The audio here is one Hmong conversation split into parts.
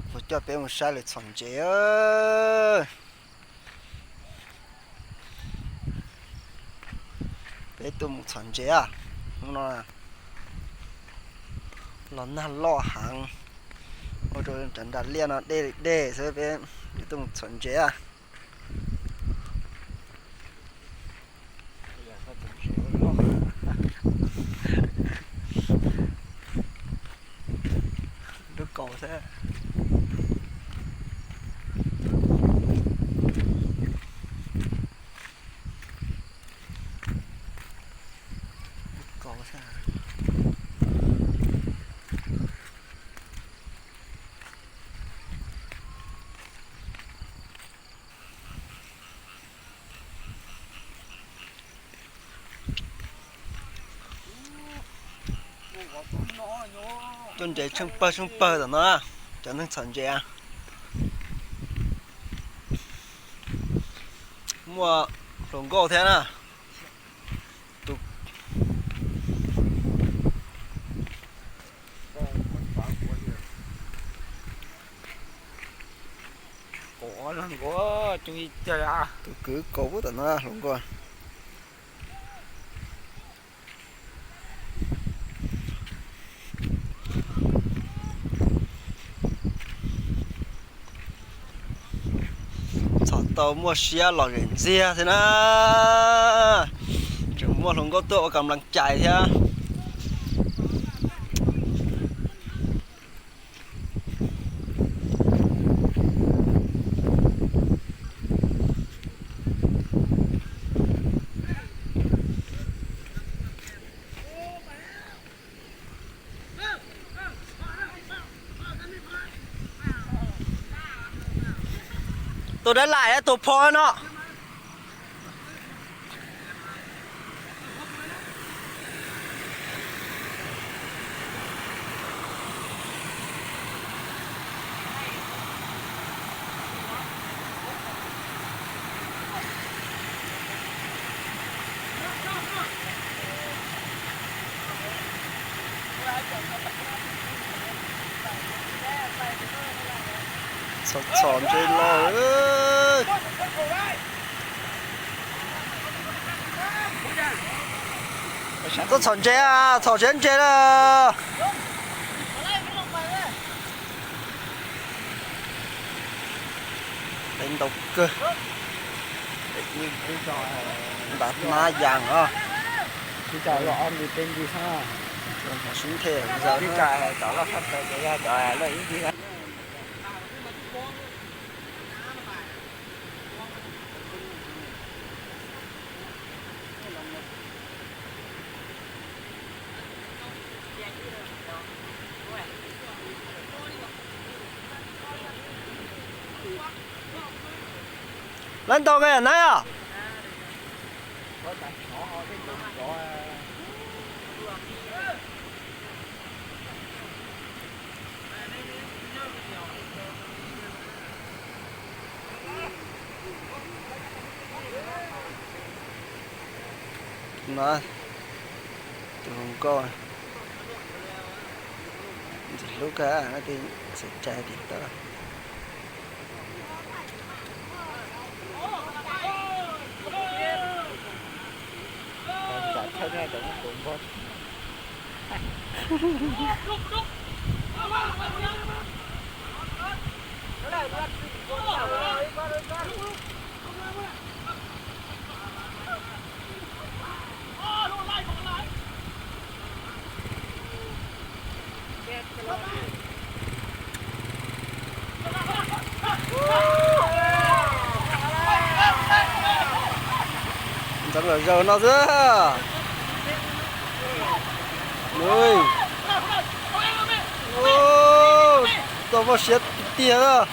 Kuv coj peb mus saib lawv txhom ntses. Peb tuaj mus txhom ntses hnub no. Los nag loj heev, ua rau nram nram liaj no dej dej xwb, peb tuaj mus txhom ntses. Lub kaus xwb. Lub kaus xwb. Tuaj ntses tsheej pawg tsheej pawg tom no, cov neeg txhom ntses. Muaj hluas nkauj thiab na. Tus kwv kaus pub tom no hluas nkauj. Txhom tau muaj siab los zem ntxiag thiab na. Tseem muaj hluas nkauj tuaj ua kam lees cais thiab. Tus dab laim tus pho no. Txhom ntses los. Tuaj txhom ntses, txhom siab ntses na. Tev ntau kawg. Ntav hnab yas os. Sib nthe. Lawv ntau kawg na yom? No, tus hluas nkauj ntxim hlub kawg, txhim tsa tim tod. Ntxeev los zaws no xwb. Tuaj muaj siab tiag tiag.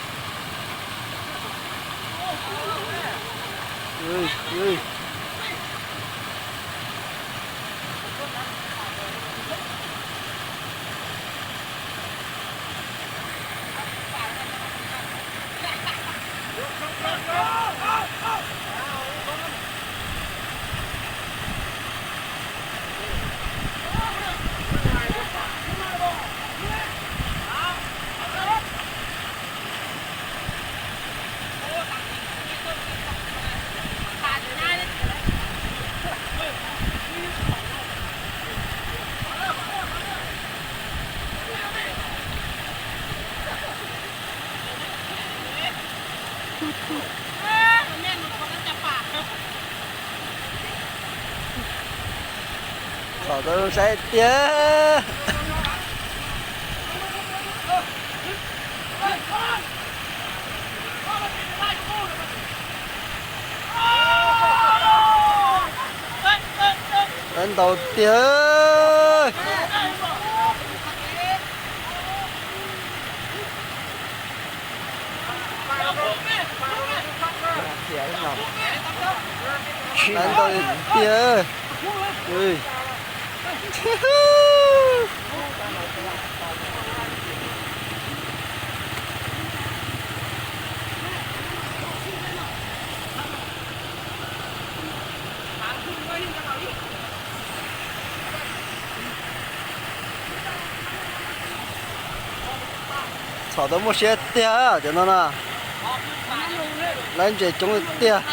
Txhom tau zoo saib tiag. Lawv ntaus tiag. Lawv ntaus tiag. Txhom tau muaj siab tiag cov no na. Lawv ntses coob tiag.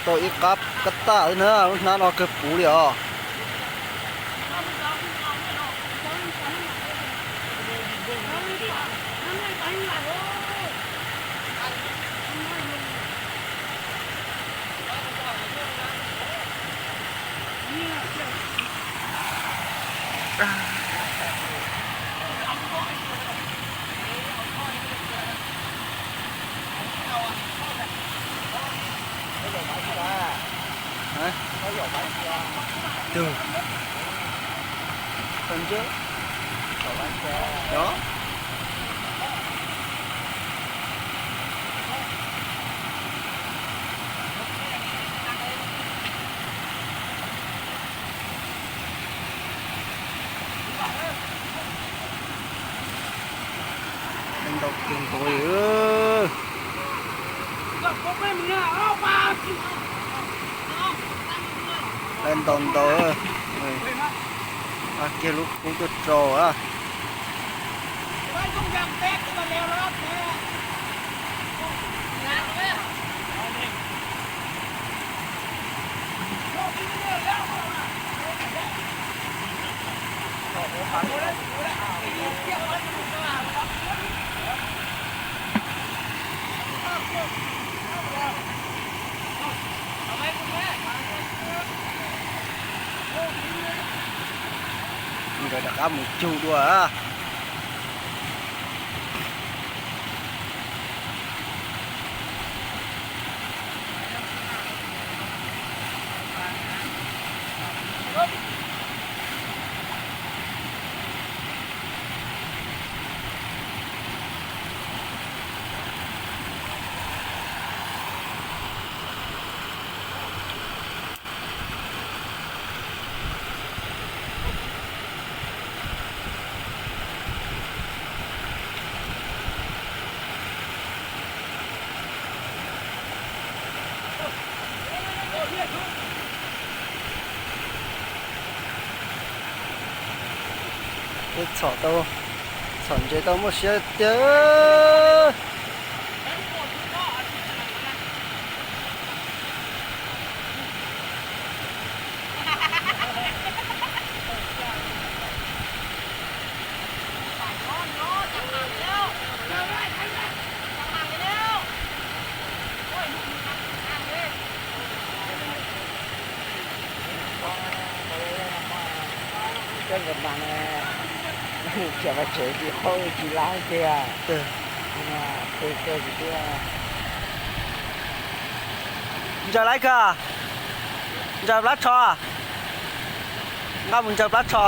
Tau ib qab kab taj na, lub hnab no kawg puv li os. Tus, tau ntsej, no. Ntaus kawg nkaus li. Lawv ntaus ntaus, kiag lub kub tuaj rau a. Nkawd rov qab mus cug dua. Peb txhom tau, txhom ntses tau muaj siab tiag. Coj nkawd mas, cov mas tsev tsis haub tsis laib tiag. Ntsaws laib kag, ntsaws plab tsho, nqa mus ntsaws plab tsho.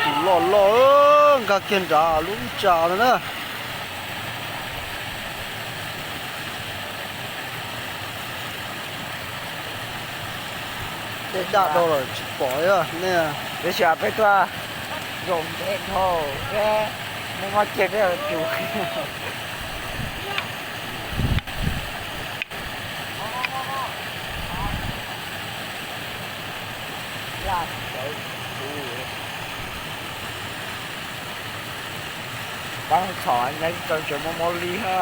Tus loj loj nkag kiag nrad lub tsa no na. Tej daj dhau lawm tsis pom li nej. Tab sis peb tuaj zaum ntev dhau, peb muaj mob kiag peb tus. Pab txhom nyob rau tsev mob mob li ha.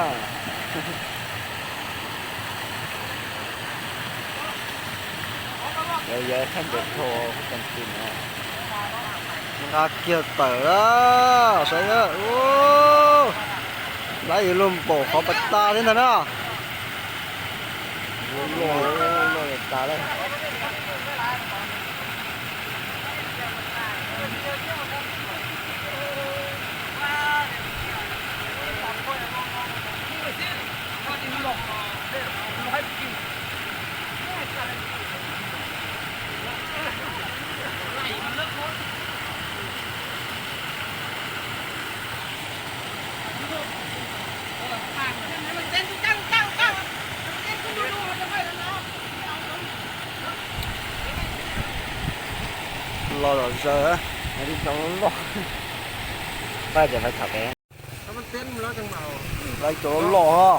Yog yog thaj ncaws dhau, nqa kiag tawm a, saib na. Lawv yuav luag npaum qhov pas tas thiab ntag na. Loj tas lawm. Los zom zaws, loj, pab ces pab tham peb. Lawv cov loj,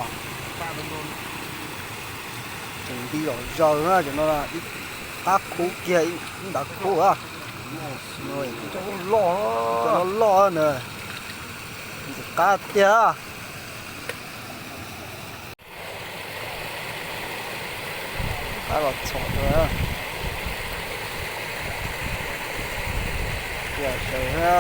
tseem nti zom zaws na, cov no ib qab khub kiag ib ntav khub a. Cov loj, cov loj na, ntxim qab tiag. Qab los txhom rau. Tiag sawv na.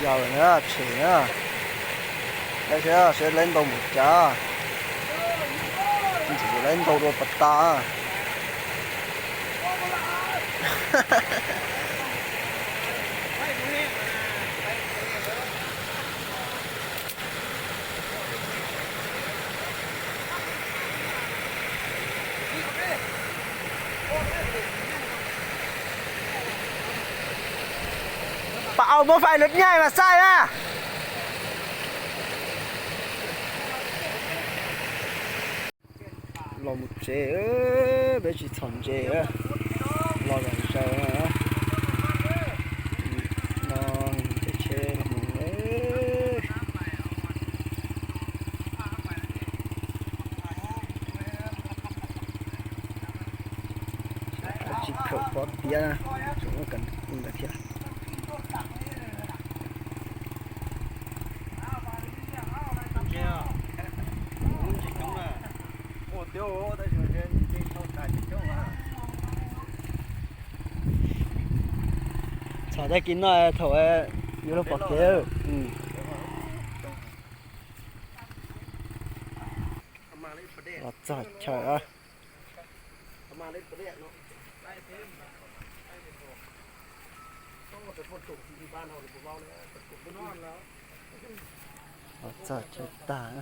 Yog lawm na, tshem na. Saib seb, seb lawv ntau npaum cas. Ntxim lawv ntau dua pas tas. Pab, muab fais lub nyaij mas xaij na. Los mus tsev, peb tsis txhom ntses, los zom zaws no, peb tsheb los mus. Tsis khaum pob tiab, tseem muaj kas ntawd thiab. Txhom tag kis no thaum yuav luag pom kev. Los txog chaw. Los txog chaw tag.